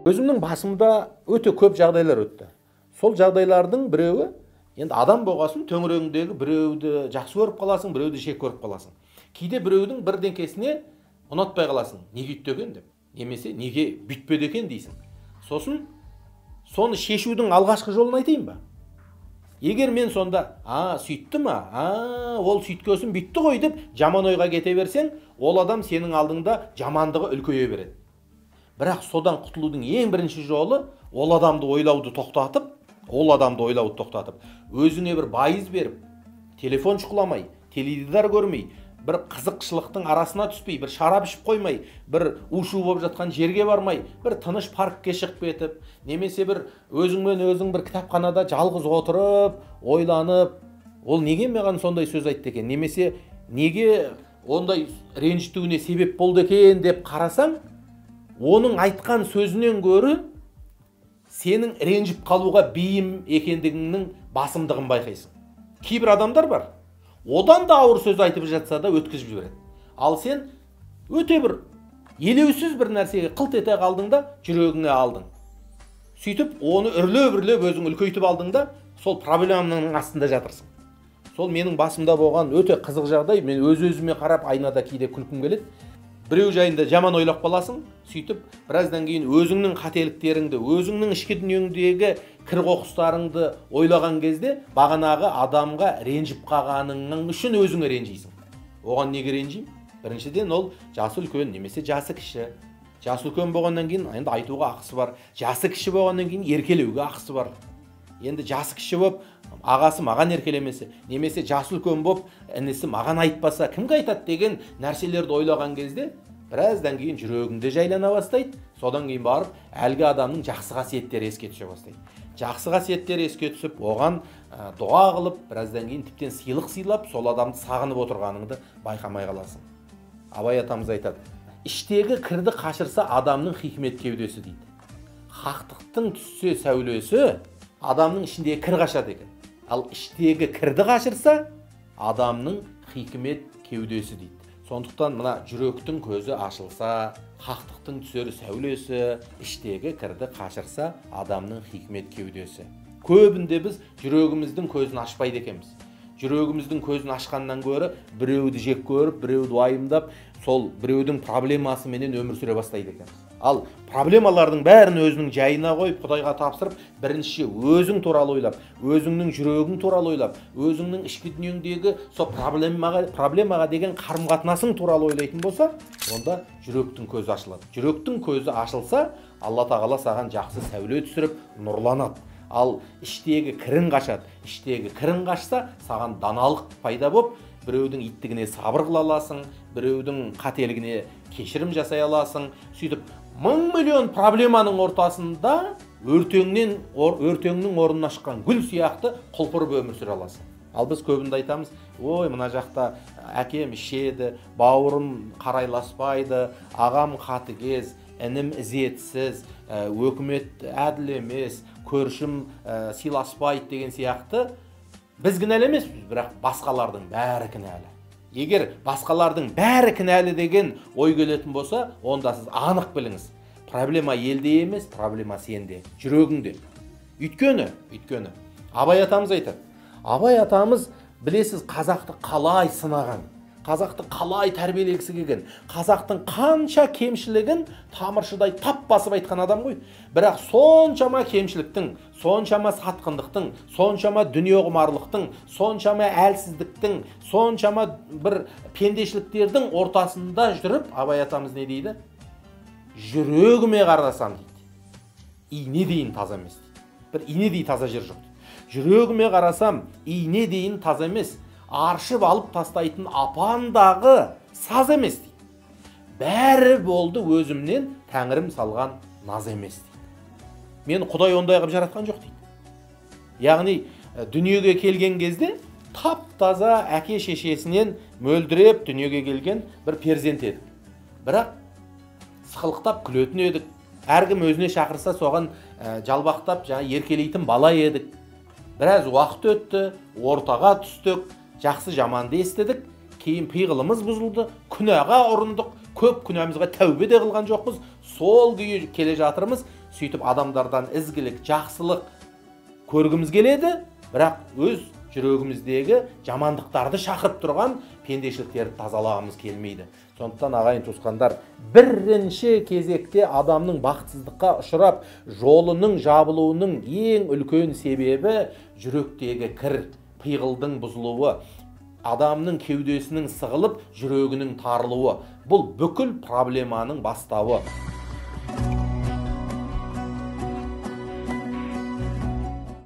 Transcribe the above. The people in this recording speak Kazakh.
Өзімнің басымда өте көп жағдайлар өтті. Сол жағдайлардың біреуі, енді адам болғасын төңірегіңдегі біреуді жақсы көріп қаласың, біреуді жек көріп қаласың. Кейде біреудің бірдеңкесіне ұнатпай қаласың, неге үйтті екен деп, немесе неге бүйтпеді екен дейсің. Сосын соны шешудің алғашқы жолын айтайын ба? Егер мен сонда, сөйтті ма, ол сөйткесін бүйтті ғой деп жаман ойға кете берсең, ол адам сенің алдыңда жамандығы үлкейе береді. Бірақ содан құтылудың ең бірінші жолы ол адамды ойлауды тоқтатып, өзіңе бір байыз беріп, телефон шұқыламай, теледидар көрмей, бір қызықшылықтың арасына түспей, бір шарап ішіп қоймай, бір у-шу болып жатқан жерге бармай, бір тыныш паркке шығып кетіп, немесе бір өзіңмен өзің бір кітапханада жалғыз отырып, ойланып, ол неге маған сондай сөз айтты екен, немесе неге ондай ренжітуіне себеп болды екен деп қарасаң, оның айтқан сөзінен гөрі сенің ренжіп қалуға бейім екендігіңнің басымдығын байқайсың. Кейбір адамдар бар, одан да ауыр сөз айтып жатса да өткізіп жібереді. Ал сен өте бір елеусіз бір нәрсеге қылт ете қалдың да жүрегіңе алдың. Сөйтіп оны үрлеп-үрлеп өзің үлкейтіп алдың да сол проблеманың астында жатырсың. Сол менің басымда болған өте қызық жағдай. Мен өз-өзіме қарап айнада кейде күлкім келеді. Біреу жайында жаман ойлап қаласың, сөйтіп біраздан кейін өзіңнің қателіктеріңді, өзіңнің ішкі дүниеңдегі кір қоқыстарыңды ойлаған кезде бағанағы адамға ренжіп қалғаныңның үшін өзіңе ренжисің. Оған неге ренжимін? Біріншіден, ол жасы үлкен немесе жасы кіші. Жасы үлкен болғаннан кейін енді айтуға ақысы бар. Жасы кіші болғаннан кейін еркелеуге ақысы бар. Енді жасы кіші болып ағасы маған еркелемесе, немесе жасы үлкен болып інісі маған айтпаса, кімге айтады деген нәрселерді ойлаған кезде біраздан кейін жүрегіңде жайлана бастайды. Содан кейін барып әлгі адамның жақсы қасиеттері еске түсе бастайды. Жақсы қасиеттері еске түсіп, оған дұға қылып, біраздан кейін тіптен сыйлық сыйлап, сол адамды сағынып отырғаныңды байқамай қаласың. Абай атамыз айтады, іштегі кірді қашырса адамның хикмет кеудесі дейді. Хақтықтың түссе сәулесі адамның ішіндегі кір қашады екен. Ал іштегі кірді қашырса адамның хикмет кеудесі дейді. Сондықтан мына жүректің көзі ашылса, хақтықтың түсері сәулесі, іштегі кірді қашырса адамның хикмет кеудесі. Көбінде біз жүрегіміздің көзін ашпайды екенбіз. Жүрегіміздің көзін ашқаннан гөрі біреуді жек көріп, біреуді уайымдап, сол біреудің проблемасыменен өмір сүре бастайды екенбіз. Ал проблемалардың бәрін өзінің жайына қойып, Құдайға тапсырып, бірінші өзің туралы ойлап, өзіңнің жүрегің туралы ойлап, өзіңнің ішкі дүниеңдегі сол проблемаға деген қарым-қатынасың туралы ойлайтын болса, онда жүректің көзі ашылады. Жүректің көзі ашылса, Алла Тағала саған жақсы сәуле түсіріп, нұрланады. Ал іштегі кірің қашады. Іштегі кірің қашса, саған даналық пайда болып, біреудің иттігіне сабыр қыла аласың, біреудің қателігіне кешірім жасай аласың. Сөйтіп мың миллион проблеманың ортасында өртеңнің орнына шыққан гүл сияқты құлпырып өмір сүре аласың. Ал біз көбінде айтамыз, ой, мына жақта әкем ішеді, бауырым қарайласпайды, ағам қатыгез, інім ізетсіз, өкімет әділ емес, көршім сыйласпайды деген сияқты. Біз кінәлі емеспіз, бірақ басқалардың бәрі кінәлі. Егер басқалардың бәрі кінәлі деген ой келетін болса, онда сіз анық біліңіз. Проблема елде емес, проблема сенде, жүрегіңде. Өйткені, Абай атамыз айтады. Абай атамыз, білесіз, қазақты қалай сынаған, қазақты қалай тәрбиелегісі келген, қазақтың қанша кемшілігін тамыршыдай тап басып айтқан адам ғой. Бірақ соншама кемшіліктің, соншама сатқындықтың, соншама дүниеқұмарлықтың, соншама әлсіздіктің, соншама бір пендешіліктердің ортасында жүріп, Абай атамыз не дейді? Жүрегіме қарасам дейді, ине дейін таза емес дейді. Бір инедей таза жер жоқ дейді. Жүрегіме қарасам, ине дейін таза емес, аршып алып тастайтын апандағы саз емес дейді. Бәрі болды өзімнен тәңірім салған наз емес дейді. Мен Құдай ондай қылып жаратқан жоқ дейді. Яғни дүниеге келген кезде тап-таза әке шешесінен мөлдіреп дүниеге келген бір перзент едік. Бірақ сықылықтап күлетін едік. Әркім өзіне шақырса соған жалбақтап жаңа еркелейтін бала едік. Біраз уақыт өтті, ортаға түстік, жақсы жаманды естідік, кейін пиғылымыз бұзылды, күнәға ұрындық, көп күнәмізге тәубе де қылған жоқпыз, сол күйі келе жатырмыз. Сөйтіп адамдардан ізгілік, жақсылық көргіміз келеді, бірақ өз жүрегіміздегі жамандықтарды шақырып тұрған пендешіліктерді тазалағымыз келмейді. Сондықтан, ағайын туысқандар, бірінші кезекте адамның бақытсыздыққа ұшырап, жолының жабылуының ең үлкен себебі жүректегі кір, пиғылдың бұзылуы, адамның кеудесінің сығылып, жүрегінің тарылуы. Бұл бүкіл проблеманың бастауы.